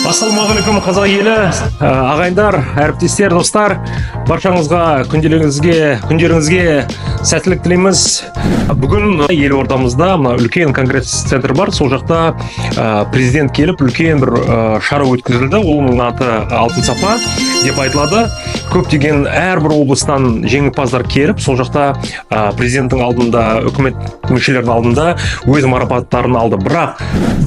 Ассалаумағалейкум, қазақ елі, ағайындар, әріптестер, достар, баршаңызға күндеріңізге сәттілік тілейміз. Бүгін елордамызда мына үлкен конгресс центр бар, сол жақта президент келіп, үлкен бір шара өткізілді. Оның аты «Алтын сапа» деп айтылады. Көптеген әрбір облыстан жеңімпаздар келіп, сол жақта президенттің алдында, үкімет мүшелерінің алдында өз марапаттарын алды. Бірақ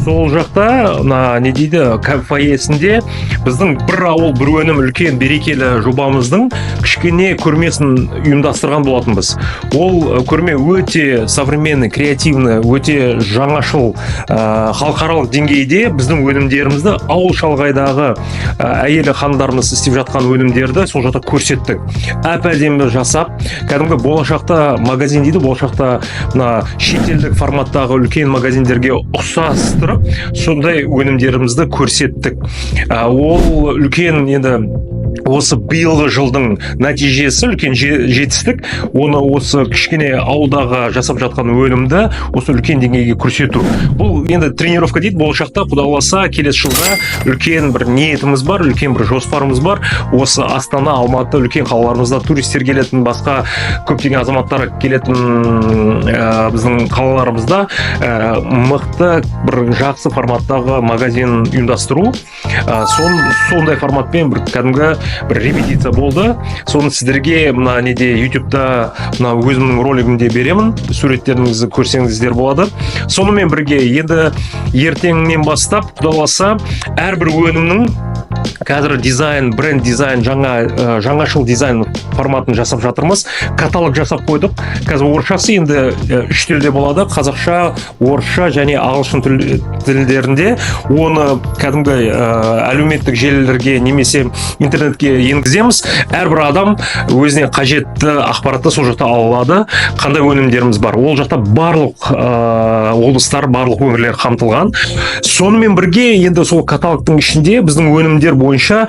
сол жақта мына не дейді, фойесінде біздің «Бір ауыл – бір өнім» үлкен берекелі жобамыздың кішкене көрмесін ұйымдастырған болатынбыз. Ол көрме өте современный, креативный, өте жаңашыл, халықаралық деңгейде біздің өнімдерімізді, ауыл шалғайдағы әйел ханымдарымыз істеп жатқан өнімдерді сол жақта көрсеттік. Әп әдемі жасап, кәдімгі болашақта магазин дейді, болашақта мына шетелдік форматтағы үлкен магазиндерге ұқсастырып, сондай өнімдерімізді көрсеттік. Ол үлкен енді осы биылғы жылдың нәтижесі, үлкен жетістік. Оны осы кішкене ауылдағы жасап жатқан өнімді осы үлкен деңгейге көрсету, бұл енді тренировка дейді. Болашақта, құда қаласа, келесі жылда үлкен бір ниетіміз бар, үлкен бір жоспарымыз бар. Осы Астана, Алматы үлкен қалаларымызда туристер келетін, басқа көптеген азаматтар келетін біздің қалаларымызда мықты бір жақсы форматтағы магазин ұйымдастыру. Сондай форматпен бір кәдімгі бір репетиция болды. Соны сіздерге мына неде, Ютубта мына өзімнің ролигімде беремін, суреттеріңізді көрсеңіздер болады. Сонымен бірге енді ертеңнен бастап, құда қаласа, әрбір өнімнің қазір дизайн, бренд дизайн, жаңа жаңашыл дизайн форматын жасап жатырмыз. Каталог жасап қойдық. Қазір орысшасы енді үш тілде болады: қазақша, орысша және ағылшын тілдерінде. Оны кәдімгі әлеуметтік желілерге немесе интернетке енгіземіз. Әрбір адам өзіне қажетті ақпаратты сол жақта ала алады, қандай өнімдеріміз бар. Ол жақта барлық облыстар, барлық өңірлер қамтылған. Сонымен бірге енді сол каталогтың ішінде біздің өнімдер бойынша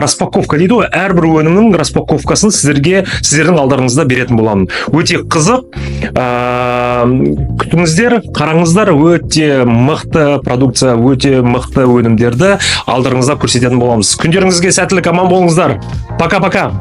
распаковка дейді ғой, әрбір өнімнің распаковкасын сіздерге, сіздердің алдарыңызда беретін боламын. Өте қызық, күтіңіздер, қараңыздар. Өте мықты продукция, өте мықты өнімдерді алдарыңызда көрсететін боламыз. Күндеріңізге сәттілік, аман болыңыздар! Пока, пока.